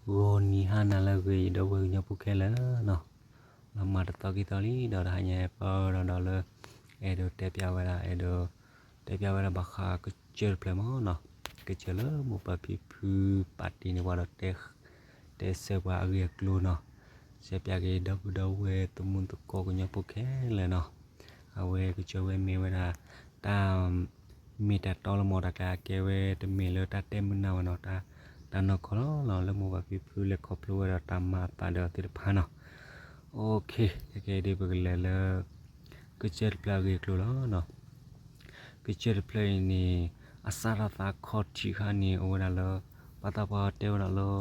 ဂီၤနံၤဟါနၤလၢအဂ့ၤ ယဒီပုၢ်ဝဲၢ်ကညီဖိခဲလၢာ်နီၤ, လီၤမၢ်တသီခံသီလံ ဒီးတဟါညါပၢဒီးဒီးလၢ အဲၣ်ဒိးတဲပၠးဝဲဒၣ် အဲၣ်ဒိး တဲပၠးဝဲဒၣ်ဘၣ်ဃးကစၢၢ်တဖျၢၣ်မ့ၢ်နီၤ, ကစၢၢ်လၢမိၢ်ပၢ်ဖံဖုပာ်တ့ၢ်န့ၢ်ပှၤဒီး တဲဆၢပှၤအဂ့ၢ်အကျိၤနီၤ, ဆၢပၠးက့ၤဒီပုၢ်ဒီဝဲၢ်သမူသကိးကညီဖိခဲလၢာ်နီၤ, အဝဲကစၢၢ်ဝဲမ့ၢ်ဝဲဒၣ် တၢ် မ့ၢ်တၢ်တီလၢမ့ၢ်တၢ်ကျဲအကဲဝဲတမ့ၢ်လၢတၢ်တဲမုာ်နၢ်ဝဲနီၤ, တၢ် တၢ်နီၢ်ကီၢ်လီၤလီၤ လၢမိၢ်ပၢ်ဖံဖုလဲၤခီဖျိဝဲဒီးတၢ်မၤအသးဒီးသ့ၣ်တဖၣ်နီၤ, အိၣ်ခ့ ခဲကဲဒ်ပကလဲၤလၢ ကစၢၢ်တဖျၢၣ်အဂ့ၢ်အကျိၤလီၤနီၤ, ကစၢၢ်တဖျၢၣ်အံၤန့ၣ် အစးထီၣ်သးအခီၣ်ထံးခါန့ၣ် အိၣ်ဝဲဒၣ်လၢ ပှၤသးပှၢ်တဲဝဲဒၣ်လၢ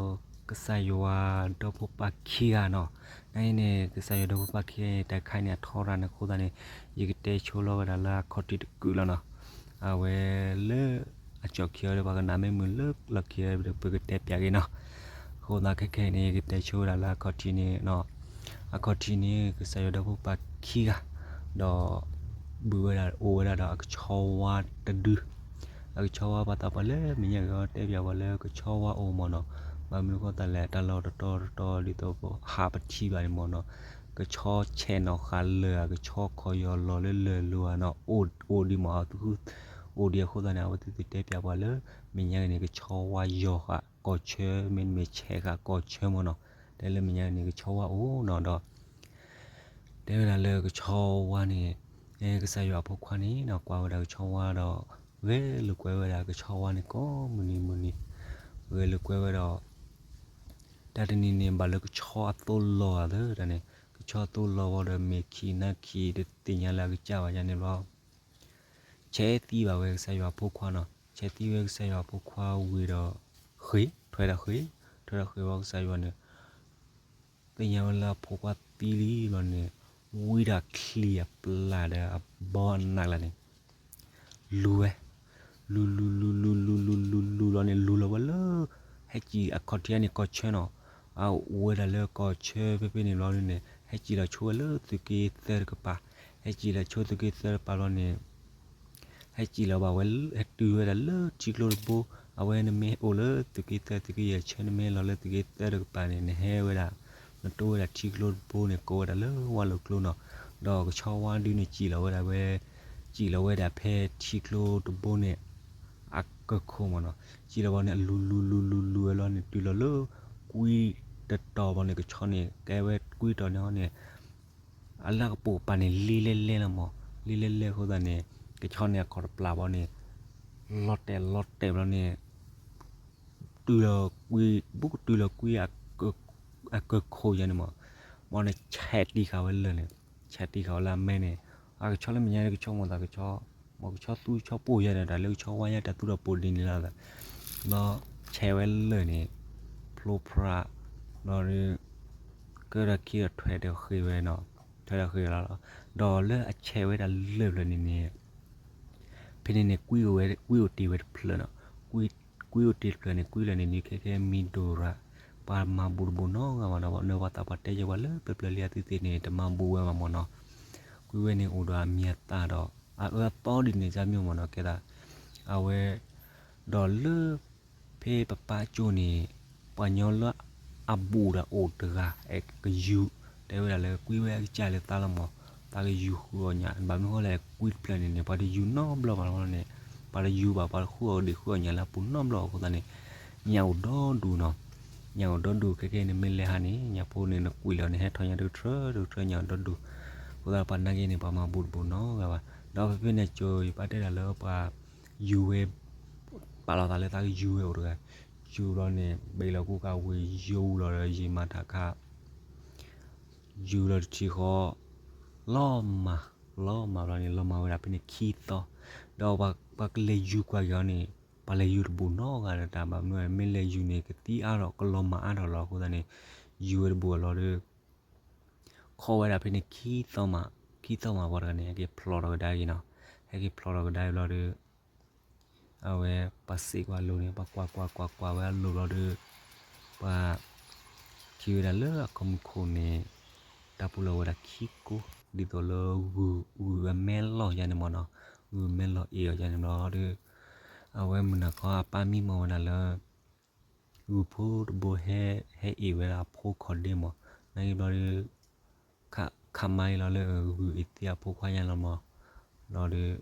ကစၢ်ယွၤဒီဖိပၢ်ခံဂၤနီၤ, နာ်အံၤန့ၣ် ကစၢ်ယွၤဒီဖိပၢ်ခံဂၤန့ၣ် တၢ်ခါန့ၣ်အထီရၤန့ၣ်အဃိသတးန့ၣ် ယကတဲဆိလီၤဝဲဒၣ်လၢအခီၣ်ထံးတကုာ်လီၤနီၤ, အဝဲလၢ အကၠီၣ်ခံအီၤဒီး ပှၤကနၣ်မ့ၢ်မုာ်လၢလီၢ်ခံအီၤဒီး ပကတဲပၠးက့ၤနီၤ, အဃိသတးခဲကဲန့ၣ် ယကတဲဆိဝဲဒၣ်လၢအခီၣ်ထံးန့ၣ် အခီၣ်ထံးန့ၣ် ကစၢ်ယွၤဒီဖိပၢ်ခံဂၤ ဒီး ဘုးဝဲဒၣ်အိၣ်ဝဲဒၣ်ဒီး အကဆီဝါတဒု, အကဆီဝါပှၤသးပှၢ်လၢမဲာ်ညါက့ၤအီၤတဲပၠးပှၤလၢကဆီဝါအိၣ်မ့ၢ်နီၤ, ဘၣ်မနုၤအဃိသတးလဲၣ် တၢ်လီၢ်တတီၤတတီၤဒ်သိးပဟးပထံၣ်ဘၣ်န့ၣ်မ့ၢ်နီၤ, ကဆီဆဲးနီၤဃာ်လၢာ်ဧါ ကဆီခီၣ်ယီၤလီၤလၢလၢၢ်လိၤဧါနီၤ, အိၣ်ဒံးမ့ၢ် အိၣ်ဒံးအဃိသတးန့ၣ် အဝဲသ့ၣ်သ့ၣ်တဲပၠးပှၤလၢ မဲာ်ညါက့ၤန့ၣ် ကဆီဝါယီၤဃာ်ကီၢ်ဆၢ မ့တမ့ၢ်ဆဲးဃာ်ကီၢ်ဆၢမ့ၢ်နီၤ, တဲလၢမဲာ်ညါက့ၤန့ၣ် ကဆီဝါအိၣ်နီၤဒီး တဲဝဲဒၣ်လၢကဆီဝါန့ၣ် ကစၢ်ယွၤအဖိခွါန့ၣ်နီၤ ကွၢ်ဝဲဒၣ်ကဆီဝါဒီး ဂဲၤလိာ်ကွဲဝဲဒၣ်ကဆီဝါန့ၣ် ကိးမုၢ်နံၤမုၢ်နံၤ, ဂဲၤလိာ်ကွဲဝဲဒီး တၢ်တနံၤန့ၣ် ဘၣ်လၢကဆီအသိလီၤဧါသၢတၢ်န့ၣ် ကဆီအသိလီၤဝဲဒီး မ့ၢ်ခံနၢ်ခံတသ့ၣ်ညါလၢအကစၢ်ဘၣ်ယါန့ၣ်ဘျီ ဆဲးသံဘၣ်ဝဲကစၢ်ယွၤအဖိခွါနီၤ, ဆဲးသံဝဲကစၢ်ယွၤအဖိခွါဝံၤဒီး ဃ့ၢ် ထွဲဒၣ်ဃ့ၢ်, ထွဲဒၣ်ဃ့ၢ်ဝဲကစၢ်ယွၤန့ၣ် သ့ၣ်ညါဝဲလၢအဖိခွါသံလံဘျီန့ၣ် ဝံဒၣ်ချံအပျၢ်ဒီးအဘီအနၢ်လၢန့ၣ် လူၤဝဲ, လူၤလူၤလူၤလူၤလူၤလူၤလူၤလူၤလီၤန့ၣ် လူၤလီၤဝဲလၢ ဟဲကံၣ်အခီၣ်ထံးန့ၣ်ကီၢ်ဆၢနီၤ, အအိၣ်ဝဲဒၣ်လၢကီၢ်ဆၢဖဲဖဲန့ၣ်ဘျီန့ၣ် ဟဲကံၣ်လီၤဆိဝဲလၢသုးက့သၢတကပၤ, ဟဲကံၣ်လီၤဆိသုးက့သၢတကပၤဘျီန့ၣ် ဟဲကံၣ်လီၤဘၣ်ဝဲ ဟဲတုၤဝဲဒၣ်လၢထံကျိတဘိ, အဝဲနမ့ၢ်အိၣ်လၢသုးက့သၢသုးက့ယဲၢ်ဆၢ နမ့ၢ်လီၤလၢသုးက့သၢတကပၤန့ၣ် နဟဲဝဲဒၣ် နတိဝဲဒၣ်ထံကျိတဘိန့ၣ် ကိးဝဲဒၣ်လၢဝါလိာ်ကျိနီၤ, ဒီးကဆီဝါဒုန့ၣ်ကံၣ်လီၤဝဲဒၣ်ဝဲ, ကံၣ်လီၤဝဲဒၣ်ဖဲထံကျိတဘိန့ၣ် အကၢၢ်ခိၣ်မ့ၢ်နီၤ, ကံၣ်လီၤဘၣ်န့ၣ် အလူၤလူၤလူၤလူၤလူၤဝဲလီၤန့ၣ် တုၤလီၤလၢ ကွံတတီၤဘၣ်န့ၣ် ကဆီန့ၣ် ကဲဝဲကွံတီၤန့ၣ်န့ၣ် အလၢကပိာ်ကပၤန့ၣ် လံလဲၣ်လဲၣ်လီၤမး, လံလဲၣ်လဲၣ်အဃိသတးန့ၣ် ကဆီန့ၣ်အခီၣ်တပျၢ်ဘၣ်န့ၣ် လီၤတဲာ်လီၤတဲာ်ဘျီန့ၣ် တုၤလီၤကွံ, ဘူးကတုၤလီၤကွံ အကၢၢ်ခိၣ်ယါန့ၣ်မး, ဘၣ်န့ၣ် ဆဲးတံၢ်ဃာ်ဝဲလၢာ်န့ၣ်, ဆဲးတံၢ်ဃာ်ဝဲလၢအမဲန့ၣ်, အကဆီလၢမဲာ်ညါန့ၣ် ကဆီမီၤသးကဆီ, မ့ၢ်ကဆီသူကဆီပိၢ်ယါန့ၣ် တၢ်လၢကဆီဝါယါတၢ်သူဒီးပိာ်ဒ်န့ၣ်လီၤ, ဘျီဆဲးဝဲလၢာ်န့ၣ်, ဖျိဖျါ, ဘျီဒီး ကၢၢ်ဒီးခံဒီးထွဲဒီးဃ့ၢ်ဝဲနီၤ, ထွဲဒီးဃ့ၢ်လီၤ, ဒီးလၢအဆဲးဝဲဒၣ်လၢာ်ဖျၢၣ်န့ၣ်န့ၣ် ဖဲန့ၣ်န့ၣ် ကွံအိၣ်တ့ၢ်ဝဲတဖျၢၣ်နီၤ, ကွံအိၣ်တ့ၢ်တဖျၢၣ်န့ၣ် ကွံလၢာ်န့ၣ် နံၤခဲကဲမံဒိၣ်ရၤ, ပှၤမၤဘူၣ်တဘူၣ်နီတဂၤဘၣ်နီၤ, နပှၤသးပှၢ်တဲယဲၢ်ပှၤလၢပျၢၤပျၢၤလံအသုသ့ၣ်န့ၣ် တမၤဘူၣ်ဝဲဘၣ်မ့ၢ်နီၤ, ကွံဝဲန့ၣ်အိၣ်ဒီးအမံၤအသၣ်ဒီး အအၢအသီဒ်န့ၣ် ကမ့ၢ်မ့ၢ်နီၤ ကဲသး, အဝဲ ဒီးလၢ ဖဲပပၢ်ကၠိန့ၣ် ပှၤကညီလၢအဘူးဒီးအိၣ်တဂၤ အဲၣ်ကယူၤ, တဲဝဲဒၣ်လၢကွံဝဲအကစၢ်လၢသးလီၤမး, သးကယူၤဃုအီၣ်ညၣ်, ဘၣ်မနုၤဃိလဲၣ် ကွံတဖျၢၣ်န့ၣ်န့ၣ် ပှၤတယူၤနီတဘျီဘၣ်လီၤန့ၣ်, ပှၤတယူၤဘၣ် ပှၤတဃုအီၣ်ဒံးဃုအီၣ်ညၣ်လၢအပူၤနီတဘျီအဃိသတးန့ၣ်, ညၣ်အိၣ်ဒီဒူၣ်နီၤ, ညၣ်အိၣ်ဒီဒူၣ်ခဲကဲန့ၣ် မ့ၢ်လဲၤဟးန့ၣ် ညၣ်ဖိန့ၣ်နကွံာ်လီၤန့ၣ် ဟဲထီၣ်ညါတကထြၢတကထြၢ ညၣ်အိၣ်ဒီဒူၣ်, အဃိသတးပှၤနာ်က့န့ၣ် ပှၤမၤဘူၣ်တဘူၣ်နီတဂၤဘၣ်, ဒီးဖဲဖဲန့ၣ်ကၠိ ယဘၣ်တဲဒၣ်လၢပှၤ ယူၤဝဲ ပာ်လီၤသးလၢသးကယူၤဝဲအိၣ်တဂၤ, ယူၤလီၤန့ၣ် ဘ့ၣ်လီၤကူကၤဝံၤ ယူၤလီၤဒီးယံာ်မးတၢ်ခါ, ယူၤလီၤတထံၣ်ဃီ, လီၤမၢ်, လီၤမၢ်ဘျီန့ၣ် လီၤမၢ်ဝဲဒၣ်ဖဲန့ၣ်ခံသီ, ဒီးပှၤကလဲၤယူၤကွၢ်က့ၤအီၤန့ၣ် ပှၤလဲၤယူၤတဘူၣ်နီတဂၤဒီးတၢ်ဘၣ်မနုၤ မ့ၢ်လဲၤယူၤန့ၣ် ကသံအါထီၣ် ကလီၤမၢ်အါထီၣ်လီၤအဃိသတးန့ၣ်, ယူၤဝဲတဘူၣ်အလီၢ်ဒီး ခီဝဲဒၣ်ဖဲန့ၣ်ခံသီမး, ခံသီမးပှၤတဂၤန့ၣ် ဟဲက့ၤဖျိးထီၣ်ကဒါက့ၤနီၤ, ဟဲက့ၤဖျိးထီၣ်ကဒါက့ၤဘျီဒီး အဝဲပှၤစံးကွၢ်လိၤန့ၣ် ပှၤကွၢ်ကွၢ်ကွၢ်ကွၢ်ဝဲအလိၤဘျီဒီး ပှၤ ထံၣ်ဝဲဒၣ်လၢအခီၣ်မူခိၣ်န့ၣ် တၢ်ပူၤလီၤဝဲဒၣ်ခံကိ, ဒ်သိးလၢ ဂုၢ်အမဲလီၢ်ယါန့ၣ်မ့ၢ်နီၤ, ဂုၢ်မဲလီၢ်အ့ၣ်အီၤယါန့ၣ်ဘျီဒီး အဝဲမုၢ်နၤခီအပၢ်မံမီၢ်ဝဲဒၣ်လၢ ဂုၢ်ဖိတဘိဟဲ ဟဲအ့ၣ်ဝဲဒၣ်အဖိခီၣ်ဒ့မး, နာ်က့ဘျီဒီး ခးမါအံၤလီၤလၢဂုၢ်အ့ၣ်သ့အဖိခွါညါလီၤမး, ဘျီဒီး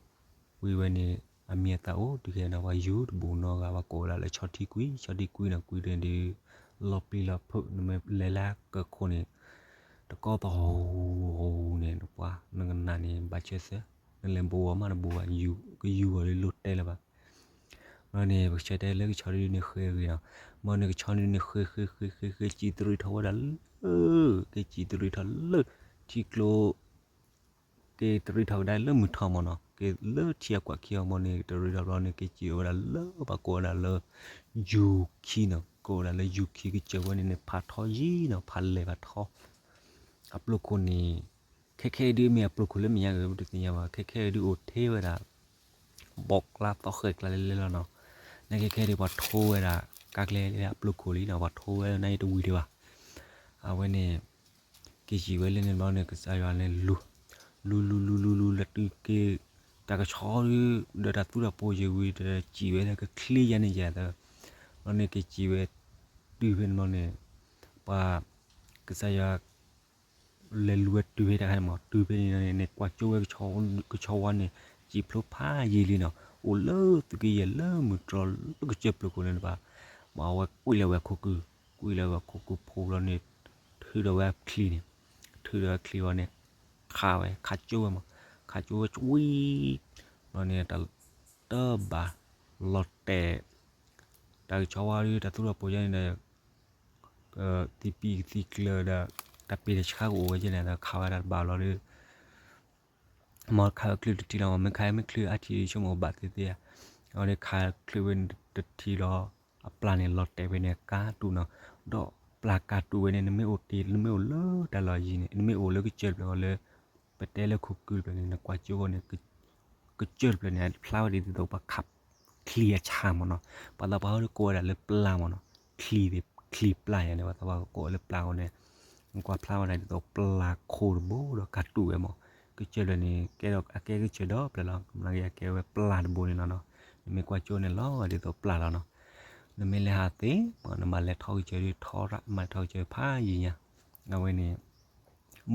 ဝံၤဝဲန့ၣ် အမံၤအသၣ်အိၣ်တုၤခဲအံၤန့ၣ် ပှၤယူၤတဘူးနီတဂၤ ပှၤကိးဝဲဒၣ်လၢဆီထံကွံ, ဆီထံကွံန့ၣ် ကွံဒုး လီၤပျံၤလီၤဖုး နမ့ၢ်လဲၤလၢကၢၢ်ခိၣ်န့ၣ် တကီၢ်သဟူးဟူးန့ၣ် နပှၤ နကနၣ်န့ၣ် ဘၣ်ဆၢသၢ, နလဲၤဘူးအီၤမးတဘူးဘၣ်, ကယူၤအီၤလၢလိၣ်တဲလၢၤဘၣ်. ဘျီန့ၣ် ပကဆၢတဲလၢကဆီဒုန့ၣ်ဃ့ဂ့ၤနီၤ, မ့ၢ်န့ၣ်ကဆီဒုန့ၣ်ဃ့ဃ့ဃ့ဃ့ဃ့ စံၣ်တရံးထီၣ်ဝဲဒၣ်လၢ က့ၤစံၣ်တရံးထီၣ်လၢ ထံကျိ က့ၤတရံးထီၣ်ကဒါလၢမုၢ်ထီၣ်မးနီၤ, က့ၤလၢထံအကွၢ်ခံအီၤမးန့ၣ် တရံးထီၣ်ဘျီန့ၣ် က့ၤစံၣ်ဝဲဒၣ်လၢ ပှၤကိးဝဲဒၣ်လၢ ယူၤခံနီၤ, ကိးဝဲဒၣ်လၢယူၤခံ ကစၢၢ်ဝဲန့ၣ်န့ၣ် ဖးထီယံၤနီၤ, ဖးလဲၢ်ဖးထီ အပျိၢ်ခိၣ်န့ၣ် ခဲခဲအံၤဒုးမ့ၢ်အပျိၢ်ခိၣ်လၢမဲာ်ညါဂ့ၤ ပတသ့ၣ်ညါဘၣ်, ခဲခဲအံၤဒုးအိၣ်ထဲဝဲဒၣ် ဘီကျါသီဃဲၤကျါလဲလဲလီၤနီၤ, နာ်က့ခဲခဲအံၤဒုးပှၤထိဝဲဒၣ် ကါကျဲလၢအပျိၢ်ခိၣ်လံနီၤ, ပှၤထိဝဲနာ်က့တဝံၤဒံးဘၣ်, အဝဲန့ၣ် က့ၤစံၣ်ဝဲလၢန့ၣ်ဘျီန့ၣ် ကစၢ်ယွၤန့ၣ်လူၤ, လူၤလူၤလူၤလူၤလူၤလၢတုၤက့ၤ တၢ်ကဆီဒုး ဒီးတၢ်သူတၢ်ပိၤယံၤဝံၤ ဒီးစံၣ်ဝဲလၢကချ့ယါန့ၣ်ယၤသၢ, ဘျီန့ၣ်က့ၤစံၣ်ဝဲ တုၤဖဲန့ၣ်ဘျီန့ၣ် ပှၤ ကစၢ်ယွၤ လဲၤလူၤဝဲတုၤဖဲတၢ်ခါန့ၣ်မး, တုၤဖဲန့ၣ်န့ၣ် ကွၢ်ကၠိဝဲ ကဆီဝါန့ၣ် စံၣ်ဖျိဖးယံၤလံနီၤ, အိၣ်လၢသုးက့ယဲၢ်လၢမုၢ်တြီၢ်လၢကစၢၢ်ပျိၢ်ခိၣ်န့ၣ်တဘၣ်, မ့ၢ်အဝဲကွံာ်လီၤဝဲခိၣ်ကုၢ်, ကွံာ်လီၤဝဲခိၣ်ကုၢ်ဖိဘျီန့ၣ် ထုးဒီးဝဲအချံန့ၣ်, ထုးဒီးအချံဘျီန့ၣ် ခးဝဲ ခးကၠိဝဲမး, ခးကၠိဝဲကွံာ် ဘျီန့ၣ် တၢ်တဘၣ်လီၤတဲာ် တၢ်ကဆီဝါဒုး တၢ်သူတၢ်ပိၤယါန့ၣ်ဒီး သံပံသံကျၢၤဒီး တၢ်ပ့ၤတၢ်ဆှါကအိၣ်ဝဲကဲန့ၣ်ဒီး ခးဝဲဒၣ်တဘၣ်လီၤဒီး မ်ခးဝဲချုးတထံလီၤ, မ့ၢ်ခးမ့ၢ်ချုးအါထံၣ်ဆိကမိၣ်ဘၣ်သ့သ့ဧါ, အဝဲန့ၣ်ခးချုးဝဲတထံလီၤ, အပျၢ်န့ၣ်လီၤတဲာ်ဝဲန့ၣ်ကါတူာ်နီၤ, ဒီးပျၢ်ကါတူာ်ဝဲန့ၣ် နမ့ၢ်အိၣ်တ့ၢ် နမ့ၢ်အိၣ်လၢတၢ်လီၢ်ယံၤန့ၣ် နမ့ၢ်အိၣ်လၢကစၢၢ်တဖျၢၣ်အီၤလၢ ပတဲလၢခိၣ်ကုၢ်တဖျၢၣ်န့ၣ် နကွၢ်ကၠိအီၤန့ၣ် ကစၢၢ်တဖျၢၣ်န့ၣ် ဖျါဝဲဒ်သိးပှၤခးချံအဆၣ်မးနီၤ, ပှၤသးပှၢ်ဟီဒုးကိးဝဲဒၣ်လၢပျၢ်မးနီၤ, ချံ ချံပျၢ်ယါန့ၣ် ပှၤသးပှၢ်ကိးဝဲလၢပျၢ်အဃိန့ၣ် နကွၢ်ဖျါဝဲဒၣ်ဒ်သိးပျၢ်ခိၣ်တဘိဒီးကါတူာ်ဝဲမး, ကစၢၢ်တဖျၢၣ်န့ၣ် ကဲဒီးအကဲကစၢၢ်ဒီဖျၢၣ်လီၤ, မ့ၢ်ကဲဝဲပျၢ်တဘိန့ၣ်လီၤနီၤ, နမ့ၢ်ကွၢ်ကၠိန့ၣ်လီၤဝဲဒ်သိးပျၢ်လီၤနီၤ, နမ့ၢ်လဲၤဟးသ့ နဘၣ်လဲၤထီၣ်ကစၢၢ်ဒုးထီရၣ် မၤထီၣ်ကစၢၢ်ဖးယံၤညါ, အဝဲန့ၣ်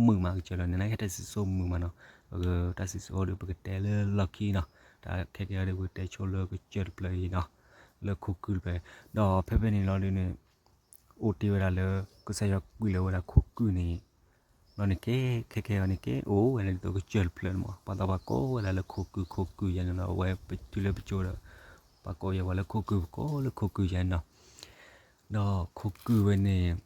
မုာ်မးကစၢၢ်လီၤန့ၣ် နာ်က့တၢ်စံၣ်စိမုာ်မးနီၤ, ပကတၢ်စံၣ်စိဒီးပကတဲလၢလီၢ်ခံနီၤ, တၢ်ခဲကဲအံၤဒီးပကတဲဆိလၢကစၢၢ်တဖျၢၣ်အံၤနီၤ, လၢခိၣ်ကုၢ်တဖျၢၣ်, ဒီးဖဲဖဲန့ၣ်လီၤဒုးန့ၣ် အိၣ်တ့ၢ်ဝဲဒၣ်လၢ ကစၢ်ယွၤကွံာ်လီၤဝဲဒၣ်ခိၣ်ကုၢ်န့ၣ်, ဘျီန့ၣ်ကဲ ခဲကဲအံၤန့ၣ်ကဲ အိၣ်ဝဲဒၣ်ဒ်သိးကစၢၢ်တဖျၢၣ်န့ၣ်မး ပှၤသးပှၢ်ကိးဝဲဒၣ်လၢခိၣ်ကုၢ် ခိၣ်ကုၢ်ယါန့ၣ်လီၤ, အဝဲပတုၤလၢပကၠိဒီး ပှၤကိးယၤပှၤလၢခိၣ်ကုၢ် ပကိးလၢခိၣ်ကုၢ်ယါန့ၣ်နီၤ, ဒီးခိၣ်ကုၢ်ဝဲန့ၣ်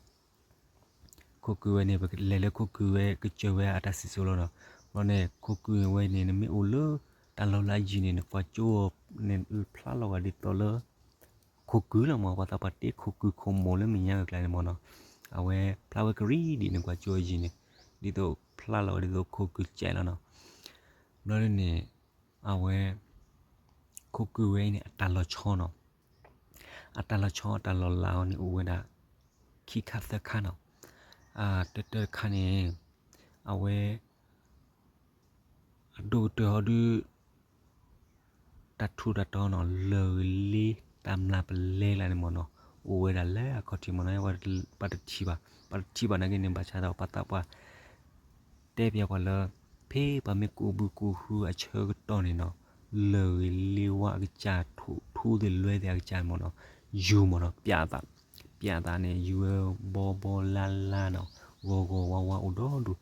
ခိၣ်ကုၢ်ဝဲန့ၣ် ပလဲၤလၢခိၣ်ကုၢ်ဝဲကစၢၢ်ဝဲအတၢ်စံၣ်စိလီၤနီၤ, ဘျီန့ၣ် ခိၣ်ကုၢ်ဝဲန့ၣ် နမ့ၢ်အိၣ်လၢ တၢ်လီၢ်လၢအယံၤန့ၣ် နကွၢ်ကၠိအီၤန့ၣ် ဖျါလီၤဝဲဒ်သိးလၢ ခိၣ်ကုၢ်လီၤမး, ပှၤသးပှၢ်တ့ခိၣ်ကုၢ်ခိၣ်မိၢ်လၢမဲာ်ညါအကျါန့ၣ်မးနီၤ, အဝဲဖျါဝဲကရံၣ်ဒ်နကွၢ်ကၠိအယံၤန့ၣ်, ဒ်သိးဖျါလီၤဝဲဒ်သိးခိၣ်ကုၢ်ကဲးလီၤနီၤ, ဘျီဒ်န့ၣ် အဝဲ ခိၣ်ကုၢ်ဝဲအံၤန့ၣ် အတၢ်လီၤဆီနီၤ, အတၢ်လီၤဆီအတၢ်လီၤလးအီၤန့ၣ် အိၣ်ဝဲဒၣ် ခံခါသၢခါနီၤ, တၢတၢတခါန့ၣ် အဝဲ အဒိၣ်ကတၢၢ်ဟီဒုး တၢ်ထူးတၢ်တီၤနီၤ လၢၢ်ဂ့ၤလ့ တၢ်မျၢ်ပလဲကျါန့ၣ်မးနီၤ, အိၣ်ဝဲဒၣ်လၢအခီၣ်ထံးမးနီၤ, ပှၤတထံၣ်ဘၣ်, ပှၤတထံၣ်ဘၣ်နာ်က့န့ၣ် ဘၣ်ဆၣ်ဒီးပှၤသးပှၢ် တဲပၠးပှၤလၢ ဖဲပှၤမ့ၢ်ကူးဘုကူးဟုအဆၢကတီၢ်န့ၣ်နီၤ, လၢၢ်ဂ့ၤလ့ဝါအကစၢ် ထူးသ့ၣ်လွဲသ့ၣ်အကစၢ်မးနီၤ, ယူၤမးနီၤ ပၠးသး, ပၠးသးန့ၣ် ယူၤဝဲဘီဘီလါလါနီၤ, ဂီၤဂီၤဝါဝါအိၣ်ဒီဒူၣ်,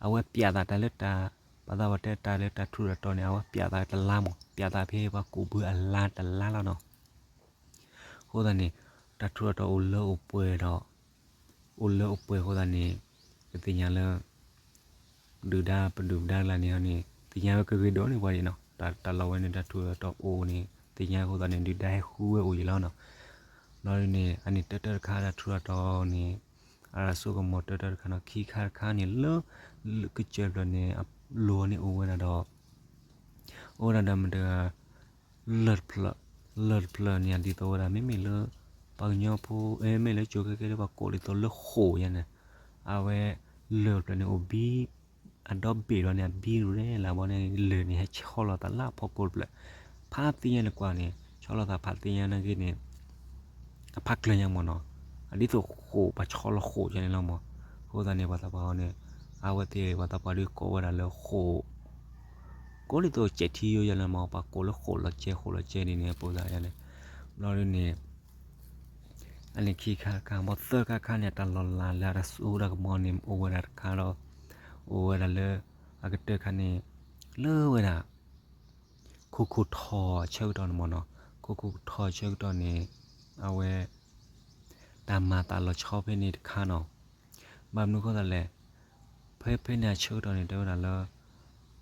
အဝဲပၠးသးတၢ်လၢတၢ် ပှၤသးပှၢ်တဲတၢ်လၢတၢ်ထူးတၢ်တီၤန့ၣ် အဝဲပၠးသးတလါမး, ပၠးသးဖဲပှၤကူးဘုအလါတလါလီၤနီၤ. အဃိသတးန့ၣ် တၢ်ထူးတၢ်တီၤအိၣ်လၢအိၣ်ပှဲၤဒီး အိၣ်လၢအိၣ်ပှဲၤအဃိသတးန့ၣ် ပသ့ၣ်ညါလၢ ဒုၣ်ဒါပဒုၣ်ပဒါလၢန့ၣ်န့ၣ် သ့ၣ်ညါဝဲကဂ့ၤဒိၣ်န့ၢ်ပှၤဒံးနီၤ, တၢ်လီၢ်ဝဲန့ၣ် တၢ်ထူးတၢ်တီၤအိၣ်န့ၣ် သ့ၣ်ညါအဃိသတးန့ၣ် ဒုၣ်ဒါဟဲဃုဝဲအိၣ်ယံၤလီၤနီၤ. ဘျီဒ်န့ၣ် အန့ၣ်တၢတၢတခါတၢ်ထူးတၢ်တီၤန့ၣ် အတၢ်စိကမီၤတၢတၢတခါနီၤ, ခံခါတခါန့ၣ်လၢ ကစၢၢ်ဖျၢၣ်န့ၣ် အလိၤန့ၣ်အိၣ်ဝဲဒၣ်ဒီး အိၣ်ဝဲဒၣ်ဒီးမတၤတဂၤ လၢၢ်တဖျၢၣ်, လၢၢ်တဖျၢၣ်န့ၣ် ဒ်သိးဝဲဒၣ် မ့မ့ၢ်လၢ ပှၤကညီဖိ မ့ၢ်လၢကၠိခဲကဲလၢပှၤကိးဒ်သိးလၢဃိာ်ယါန့ၣ်, အဝဲ လၢၢ်တဖျၢၣ်န့ၣ်အိၣ်ဘံ အဒီဘ့ၣ်လီၤန့ၣ် အဘံရဲၣ်လၢဘီန့ၣ် လၢၢ်န့ၣ် ဟဲဆီလီၤသးလၢအဖီခိၣ်တဖျၢၣ်, ဖးသ့ၣ်ညါန့ၣ်ကွၢ်န့ၣ် ဆီလီၤသးဖးသ့ၣ်ညါနာ်က့န့ၣ် အဖးကျၢၤညါမ့ၢ်နီၤ, အဒ်သိးဃိးပှၤဆီလီၤဃိးကန့ၣ်လီၤမ့ၢ်, အဃိသတးန့ၣ် ပှၤသးပှၢ်ဟီန့ၣ်, အဝဲသ့ၣ်ပှၤသးပှၢ်ဒုးကိးဝဲဒၣ်လၢဃိး, ကိးဒ်သိးကဲးထံယိယဲလီၤမ့ၢ် ပှၤကိးလၢဃိးလီၤကဲဃိးလီၤကဲဒ်န့ၣ် ပိသးယါန့ၣ်, ဘျီဒ်န့ၣ် အန့ၣ်ခံခါတခါ ဘၣ်သၢခါတခါန့ၣ် အတၢ်လီၤလးလၢအတၢ်စိတၢ်ကမီၤန့ၣ် အိၣ်ဝဲဒၣ်တခါဒီး, အိၣ်ဝဲဒၣ်လၢ, အကတၢၢ်ခါန့ၣ်, လၢဝဲဒၣ် ခိခိၣ်ထီၣ်အဆၢကတီၢ်န့ၣ်မ့ၢ်နီၤ, ခိခိၣ်ထီၣ်အဆၢကတီၢ်န့ၣ်, အဝဲ တၢ်မၤသးလီၤဆီဖဲန့ၣ်တခါနီၤ, ဘၣ်မနုၤဃိသတးလဲၣ်, ဖဲဖဲန့ၣ်အဆၢကတီၢ်န့ၣ် တဲဝဲဒၣ်လၢ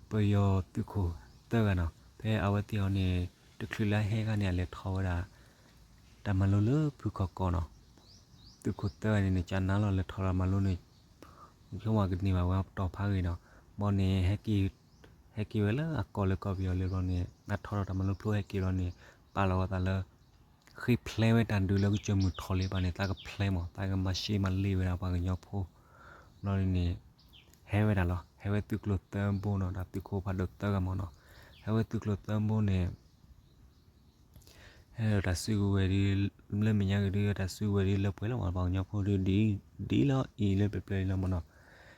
ပယီၤသုးခိၣ်သၢဂၤနီၤ ဖဲအဝဲသ့ၣ်အီၤန့ၣ် တချုးလၢဟဲခါန့ၣ် အလဲၤထီၣ်ဝဲဒၣ် တၢ်မၤလိလၢဖုခီကီနီၤ, သုးခိၣ်သၢဂၤန့ၣ်န့ၣ် ကနါလီၤလဲၤထီၣ်တၢ်မၤလိန့ၣ်, ဆိကမိၣ်ကန့ၢ်ဘၣ်ဝဲတီၤဖးဂ့ၤနီၤ, ဘၣ်န့ၣ် ဟဲက့ၤဝဲလၢအကီၢ်လၢကီၢ်ပယီၤလၢဘျီန့ၣ် အထီၣ်ဒီးတၢ်မၤလိဖျိဟဲက့ၤလီၤန့ၣ် ပာ်လီၤဝဲသးလၢ ဃ့ဖျဲးဝဲတၢ်ဒုးလၢကစၢၢ်မုၢ်ထီၣ်လံဘၣ်န့ၣ် သးကဖျဲးမး သးကမၤရှဲမၤလ့ဝဲဒၣ်ပှၤကညီဖိ, ဘျီဒ်န့ၣ်, ဟဲဝဲဒၣ်လီၤ ဟဲဝဲသုးကျိၤသၢဘိနီၤ ဒီးသုးခိၣ်ဖးဒိၣ်သၢဂၤမ့ၢ်နီၤ, ဟဲဝဲသုးကျိၤသၢဘိန့ၣ် ဟဲဒီးတၢ်စုကဝဲၤဒ်, လၢမဲာ်ညါက့ၤဒ်တၢ်စုကဝဲၤဒ်လၢပှဲၤလီၤမး ပှၤကညီဖိဒ်, ဒ်လီၤအံၤလၢပျၢၤပျၢၤလီၤမ့ၢ်နီၤ,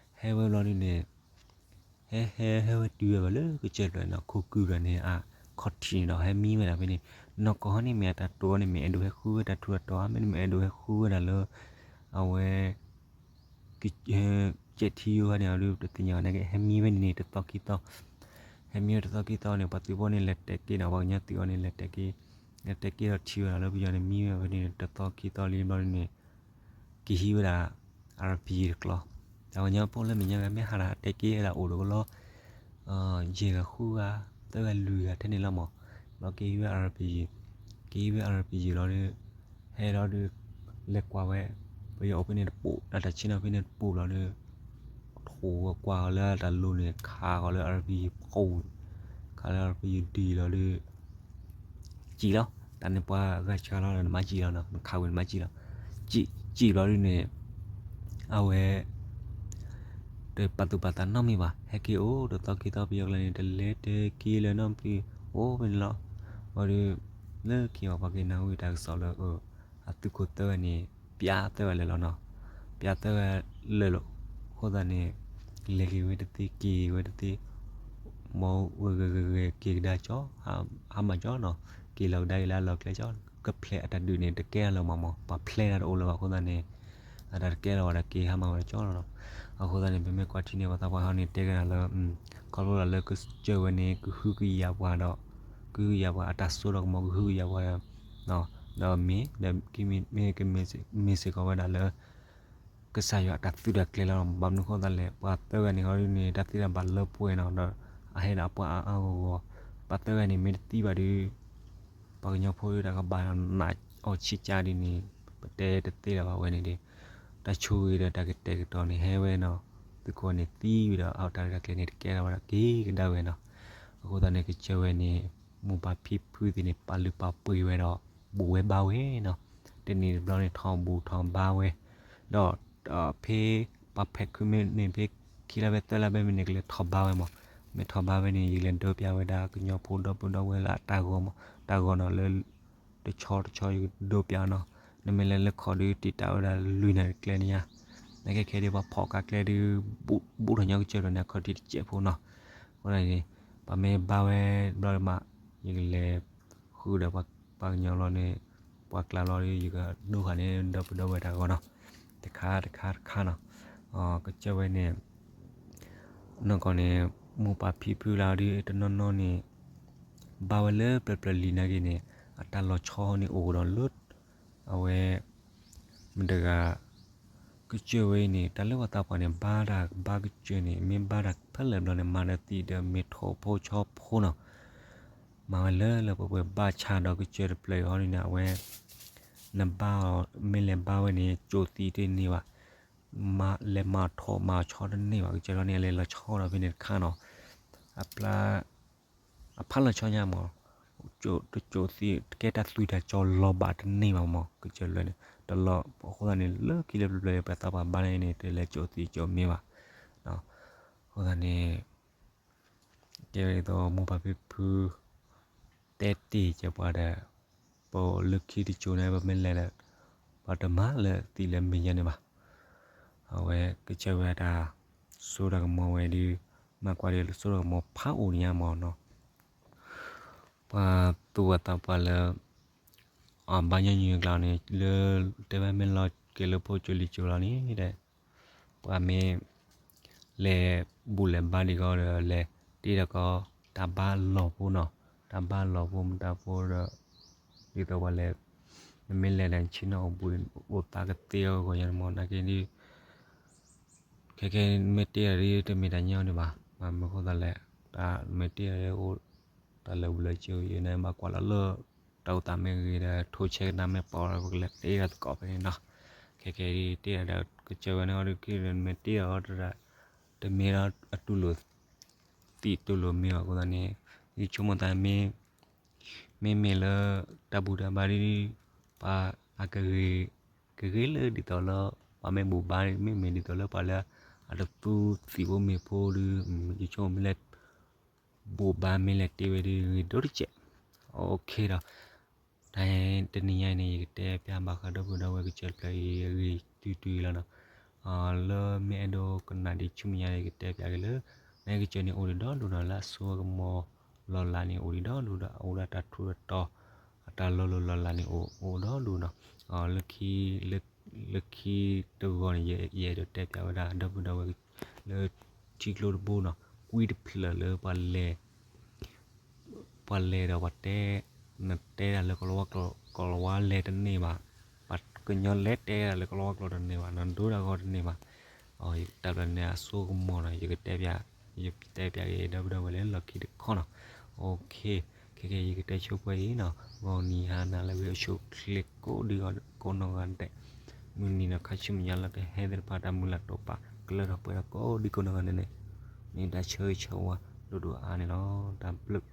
ဟဲဝဲဘျီဒ်န့ၣ် ဟဲဟဲဟဲဝဲတုၤဝဲဘၣ်လၢကစၢၢ်တဖျၢၣ်န့ၣ် ခိၣ်ကုၢ်တဖျၢၣ်န့ၣ် အခီၣ်ထံးန့ၣ်ဒီး ဟဲမံဝဲဒၣ်ဖဲန့ၣ်, နီၢ်ကီၢ်ဟီန့ၣ်မ့ၢ်အတၢ်တိာ်န့ၣ် မ့ၢ်အဲၣ်ဒိးဟဲဃုဝဲတၢ်ထူးတၢ်တီၤဧါ မ့တမ့ၢ်အဲၣ်ဒိးဟဲဃုဝဲဒၣ်လၢ အဝဲ ကဲးထံယိဧါန့ၣ် အဒုးတသ့ၣ်ညါဘၣ်န့ၣ် ဟဲမံဝဲန့ၣ်န့ၣ် တသီခံသီ, ဟဲမံဝဲတသီခံသီန့ၣ် ပှၤသုးဖိန့ၣ် လဲၤတဲာ်က့ၤဒီး ပှၤကညီသုးအီၤန့ၣ် လဲၤတဲာ်က့ၤ, လဲၤတဲာ်က့ၤဒီးထံၣ်ဝဲဒၣ်လၢပယီၤန့ၣ် မံဝဲဖဲန့ၣ်န့ၣ် တသီခံသီလံဘျီန့ၣ် ကဟံးဝဲဒၣ် အါရပံၤတကျီ, တၢ်ပှၤကညီဖိလၢမဲာ်ညါဂၤ မ့ၢ်ဟးဒၣ်တဲာ်က့ၤဝဲဒၣ်အိၣ်တကလီၤ ယဲၢ်ဂၤဃုဂၤ သၢဂၤလွံၢ်ဂၤထဲန့ၣ်လီၤမး, ဘျီကဟံးဝဲအါရပံၤ, ကဟံးဝဲအါရပံၤလီၤဒီး, ဟဲလီၤဒီး, လဲၤကွၢ်ဝဲ, ပယီၤအိၣ်ဖဲန့ၣ်တပူၤ တၢ်တၢ်ဆ့ၣ်နီၤဖဲန့ၣ်တပူၤလီၤဒီး, ထိၣ်ဝဲကွၢ်အီၤလၢတၢ်လိၤန့ၣ် ခးဃီၤလၢအါရပံၤပူၤ, ခးလၢအါရပံၤဒံးလီၤဒီး စံၣ်လီၤ, တၢ်န့ၣ်ပှၤဂၤဆှၢလီၤဒီးနမၤစံၣ်လီၤနီၤ နခးဝံၤနမၤစံၣ်လီၤ, စံၣ်လီၤဒ်န့ၣ်, အဝဲ တပာ်သူၣ်ပာ်သးနီတမံၤဘၣ် ဟဲက့ၤအိၣ်တသီခံသီပယီၤကျါန့ၣ် တလဲၤတဲာ်က့ၤလၢၤနီတမံၤ အိၣ်ဖဲန့ၣ်လီၤ, ဘျီဒီး, လၢခံအီၤပှၤက့ၤနၢ်ဟူတၢ်ကစီၣ်လၢ, အသုးခိၣ်သၢဂၤန့ၣ်, ပျးသၢဂၤလၢာ်လီၤနီၤ, ပျးသၢဂၤလၢာ်လီၤ, အဃိသတးန့ၣ်, လဲၤက့ၤဝဲတသ့က့ၤဝဲတသ့ မ့ၢ်ဝဲဂဲၤဂဲၤဂဲၤက့ၤကဒါကၠီ, ဟါမၢ်ကၠီနီၤ, က့ၤလီၤကဒါက့ၤလၢအလီၢ်ကျဲကၠီ, ကဖျဲးအတၢ်ဒုးန့ၣ် တကဲလၢၤမးမး ပှၤဖျဲးတၢ်တအိၣ်လၢၤဘၣ်အဃိသတးန့ၣ်, အတၢ်တကဲလၢၤဘၣ်ဒီးက့ၤဟါမၢ်ဝဲကၠီလီၤနီၤ, အဃိသတးန့ၣ် ပမ့ၢ်ကွၢ်ထံန့ၣ် ပှၤသးပှၢ်ဟီန့ၣ် တဲက့ၤဒၣ်လၢ, ခီဖျိလၢကစၢၢ်ဝဲန့ၣ် ကဟုကယာ်ပှၤဒီး, ကဟုကယာ်ပှၤအတၢ်စိဒီးကမီၤကဟုကယာ်ပှၤ, ဒီးမ့ၢ်, ဒီးမ့ၢ်စ့ၢ်ကီးဝဲဒၣ်လၢ ကစၢ်ယွၤအတၢ်သုးတၢ်ကျဲၤလီၤ, ဘၣ်မနုၤဃိသတးလဲၣ် ပှၤသၢဂၤန့ၣ်ဟီဒ်န့ၣ် တၢ်သ့တၢ်ဘၣ်လၢပှဲၤနီၤ ဒီးအဟဲဒၣ်အပှၤအါအါဂီၢ်ဂီၢ်, ပှၤသၢဂၤန့ၣ်မ့ၢ်တသံဘၣ်ဒီး ပှၤကညီဖိတၢ်ကဘၣ်နာ်အီၤဆံးကၢဒ်န့ၣ် ပတဲတသ့လၢၤဘၣ်ဝဲန့ၣ်ဒီး တၢ်ဆိၣ်ဂ့ၤဒီးတၢ်ကတဲာ်ကတီၤန့ၣ် ဟဲဝဲနီၤ, သုးခိၣ်န့ၣ်သံဝံၤဒီး အတၢ်ရဲၣ်တၢ်ကျဲၤန့ၣ် တကဲထီၣ်ဝဲဒၣ်က့ၤကဒါဝဲနီၤ, အဃိသတးန့ၣ် ကစၢၢ်ဝဲန့ၣ် မိၢ်ပၢ်ဖံဖုသ့ၣ်န့ၣ် ပာ်လုၢ်ပာ်ပှ့ၤဝဲဒီး ဘူးဝဲဘါဝဲနီၤ, တနံၤတဘျီန့ၣ် ထီၣ်ဘူးထီၣ်ဘါဝဲ, ဒီးဖဲ ပှၤဖဲးခုမ့ၢ်န့ၣ် ဖဲခံလါဖဲသၢလါဖဲမ့ၢ်န့ၣ် ကလဲၤထီၣ်ဘါဝဲမး, မ့ၢ်ထီၣ်ဘါဝဲန့ၣ် ယကလဲၤဒိပျးဝဲဒၣ်ကညီဖိဒီပုၢ်ဒီဝဲၢ်လၢအတၢ်ဂီၤမး, တၢ်ဂီၤနီၤလၢ တဆီတဆီယကဒိပျးနီၤ, နမ့ၢ်လဲၤလၢခီၣ်ဒုးတံာ်တာ်ဝဲဒၣ်လွံၢ်နၣ်ရံၣ်ကျဲန့ၣ်ညါ, နကဲခဲဒုးပှၤဖီၣ်ကးကျဲဒုး ဘူးထီၣ်ညီကစၢၢ်ဒီးန့ၣ် အခီၣ်ထံးတစဲးဖိနီၤ, အဃိန့ၣ် ပှၤမ့ၢ်ဘါဝဲဘျီမး, ယကလဲၤ ဃုာ်ဒီးပှၤကညီလီၤန့ၣ်, ပှၤကျါလီၤဒီး ယကဒိဃာ်န့ၣ် ဒီပုၢ်ဒီဝဲၢ်တၢ်ဂီၤနီၤ, တခါတခါတခါနီၤ, ကစၢၢ်ဝဲန့ၣ် နီၢ်ကီၢ်န့ၣ် မိၢ်ပၢ်ဖံဖုလၢဒုးတနီၤနီၤန့ၣ် ဘါဝဲလၢပျၢၤပျၢၤလံနာ်က့န့ၣ် အတၢ်လီၤဆီန့ၣ်အိၣ်ဒီးလၢ အဝဲ မတၤတဂၤ ကစၢၢ်ဝဲအံၤန့ၣ် တၢ်လၢပှၤသးပှၢ်န့ၣ် ဘါတၢ်ဘါကစၢၢ်န့ၣ် မ့ၢ်ဘါတၢ်ဖဲလဲၣ်ဘျီန့ၣ် မၤဒီးသံဒီးမ့ၢ်ထိၣ်ဖိဆီဖိနီၤ, မၤဝဲလၢလၢပှဲၤပှဲၤ ဘၣ်ဆၣ်ဒီးကစၢၢ်တဖျၢၣ်အံၤဟီဒ်န့ၣ် အဝဲ နဘါအီၤ မ့ၢ်လဲၤဘါဝဲန့ၣ် ကၠိၣ်သံတန့ၢ်ဘၣ်, လဲၤမၤထိၣ်မၤဆီတန့ၢ်ဘၣ် ကစၢၢ်လီၤန့ၣ် အလဲၤလီၤဆီဒီးဖဲန့ၣ်တခါနီၤ, အပျၢ် အဖးလီၤဆီညါမး, တကၠိၣ်သံ တကဲတၢ်သွံၣ်တၢ်စီၤလီၤဘၣ်တန့ၢ်ဘၣ်မး ကစၢၢ်လၢန့ၣ် တလီၤ အဃိသတးန့ၣ် လၢခံလၢပျၢၤပျၢၤ ပှၤသးပှၢ်ဘါန့ၣ်န့ၣ် တလဲၤကၠိၣ်သံကၠိၣ်မ့ၢ်ဘၣ်, အဃိသတးန့ၣ် ကဲဝဲဒ်သိးမိၢ်ပၢ်ဖံဖု တဲတ့ၢ်ကဲပှၤဒီး ပလၢခံတကၠိၣ်န့ၣ် ပမ့ၢ်လဲၤဒီး ပှၤတမၤလၢသံလၢမဲာ်ညါန့ၣ်ဘၣ်. အဝဲကစၢ်ဝဲတၢ်စိတၢ်ကမီၤဝဲဒုး မၤကွၢ်ဒ်စိတၢ်ကမီၤဖးအိၣ်ညါမၢ်နီၤ. ပှၤသူၣ်ပှၤသးပှၢ်လၢ အဘါညီနုၢ်အကျါန့ၣ် လၢတဲဝဲမ့ၢ်လီၤက့ၤလၢဖိကၠိလံၤကၠိလီၤန့ၣ်ဒီး ပှၤမ့ၢ် လဲၤဘူၣ်လဲၤဘါဒံးကီးဒီး လဲၤတ့ၢ်ဒီးကီး တၢ်ဘါလီၢ်ဖိနီၤ, တၢ်ဘါလီၢ်ဖိမတၤဖိဒီး ဒ်သိးပှၤလဲၤ နမ့ၢ်လဲၤဒီးဆ့ၣ်နီၤအိၣ်ဘှံးအိၣ်သးကသ့အဂီၢ်ညါန့ၣ်မၢ် နာ်က့ဒ် ခဲခဲမ့ၢ်တ့ၢ်အီၤဒ်တမ့ၢ်တၢ်ညီန့ၣ်ဘၣ်, မ့ၢ်အဃိသတးလဲၣ် တၢ်မ့ၢ်တ့ၢ်အီၤဒ်အိၣ် တၢ်လၢာ်ဘူၣ်လၢာ်စ့ၤအံၤန့ၣ် ဘၣ်ကွၢ်လီၤလၢ တၢ်အိၣ်သးမ့ၢ်ဂ့ၤဒီး ထိဆဲကနါမ့ၢ်ပီၤဒီး ပကလဲၤတ့ၢ်ဒီးသကိးဖဲန့ၣ်နီၤ. ခဲခဲဒ်တ့ၢ်အီၤဒီး ကစၢ်ဝဲန့ၣ်အီၤဒ်ခံဒီး နမ့ၢ်တ့ၢ်အီၤဒီး တမ့ၢ်ဒီးအတူၢ်လိာ် သံတူၢ်လိာ်မ့ၢ်အီၤအဃိသတးန့ၣ် ယဆိကမိၣ်သးမ့ၢ် မ့မ့ၢ်လၢ တၢ်ဘူၣ်တၢ်ဘါဒ် ပှၤအကဂ့ၤ ကဂ့ၤလၢဒ်သိးလၢ ပှၤမ့ၢ်ဘူၣ်ဘါ မ့မ့ၢ်ဒ်သိးလၢပှၤလၢ အတသူသံၣ်ဖိမ့ၢ်ဖိဒီး ယဆိကမိၣ်မ့ၢ်လဲၤ ဘူၣ်ဘါမ့ၢ်လဲၤတ့ၢ်ဝဲဒ်ဂ့ၤဒိၣ်တစဲး. အိၣ်ခ့ဒီး တၢ်တနံၤညါအံၤန့ၣ် ယကတဲပျးဘၣ်ဃးဒီပုၢ်ဒီဝဲၢ်ကစၢၢ်တဖျၢၣ်အံၤအဂ့ၢ်တုၤတုၤအံၤလီၤနီၤ. လၢမ့ၢ်အဲၣ်ဒိးကနၣ်ဒံးဆူမဲာ်ညါန့ၣ် ယကတဲပျးက့ၤလၢ နကစၢၢ်န့ၣ်အိၣ်ဒံးဒီဒူၣ်နီၤ လၢအစိကမီၤလီၤလးန့ၣ်အိၣ်ဒံးဒီဒူၣ်ဒီး အိၣ်ဒၣ်တၢ်ထူးတၢ်တီၤ အတၢ်လီၤလိၤလီၤလးန့ၣ်အိၣ်အိၣ်ဒီဒူၣ်နီၤ. လၢခံ လၢခံတဂီၤန့ၣ် ယအဲၣ်ဒိးတဲပျးဝဲဒၣ်ဒီပုၢ်ဒီဝဲၢ် လၢထံကျိတဘိနီၤ ကွံတဖျၢၣ်လၢပှၤလဲၤ ပှၤလဲၤဒီးပှၤတဲ နတဲတၢ်လၢကလီၤဝါကျိာ် ကလီၤဝါလဲၤတန့ၢ်ဘၣ်, ပှၤကညီလဲၤတဲတၢ်လၢကလီၤဝါကျိာ်တန့ၢ်ဘၣ်, နဒိတၢ်ဂီၤတန့ၢ်ဘၣ်. တၢ်ဘျီန့ၣ် အစိကမီၤနီၤ ယကတဲပျး ယတဲပျးက့ၤဒီပုၢ်ဒီဝဲၢ်လၢလီၢ်ခံတခီနီၤ. အိၣ်ခ့ ခဲကဲ ယကတဲဆိပှဲၤအံၤနီၤ ဂီၤနံၤဟါနၤလၢအဂ့ၤ အိၣ်ဆူၣ်အိၣ်ချ့ကိးဒံကိးနီၢ်ဂၤဒဲး, မုၢ်နံၤဒီးခါဆူမဲာ်ညါလၢကဟဲသ့ၣ်တဖၣ် တၢ်မုၢ်လၢ်တိာ်ပာ် ကလၢထီၣ်ပှဲၤထီၣ်ကိးဒံကိးနီၢ်ဂၤဒဲးန့ၣ် မ့ၢ်တၢ်ဆၢဂ့ၤဆၢဝါဒိၣ်ဒိၣ်အါန့ၣ်လီၤ. တၢ်ဘျုး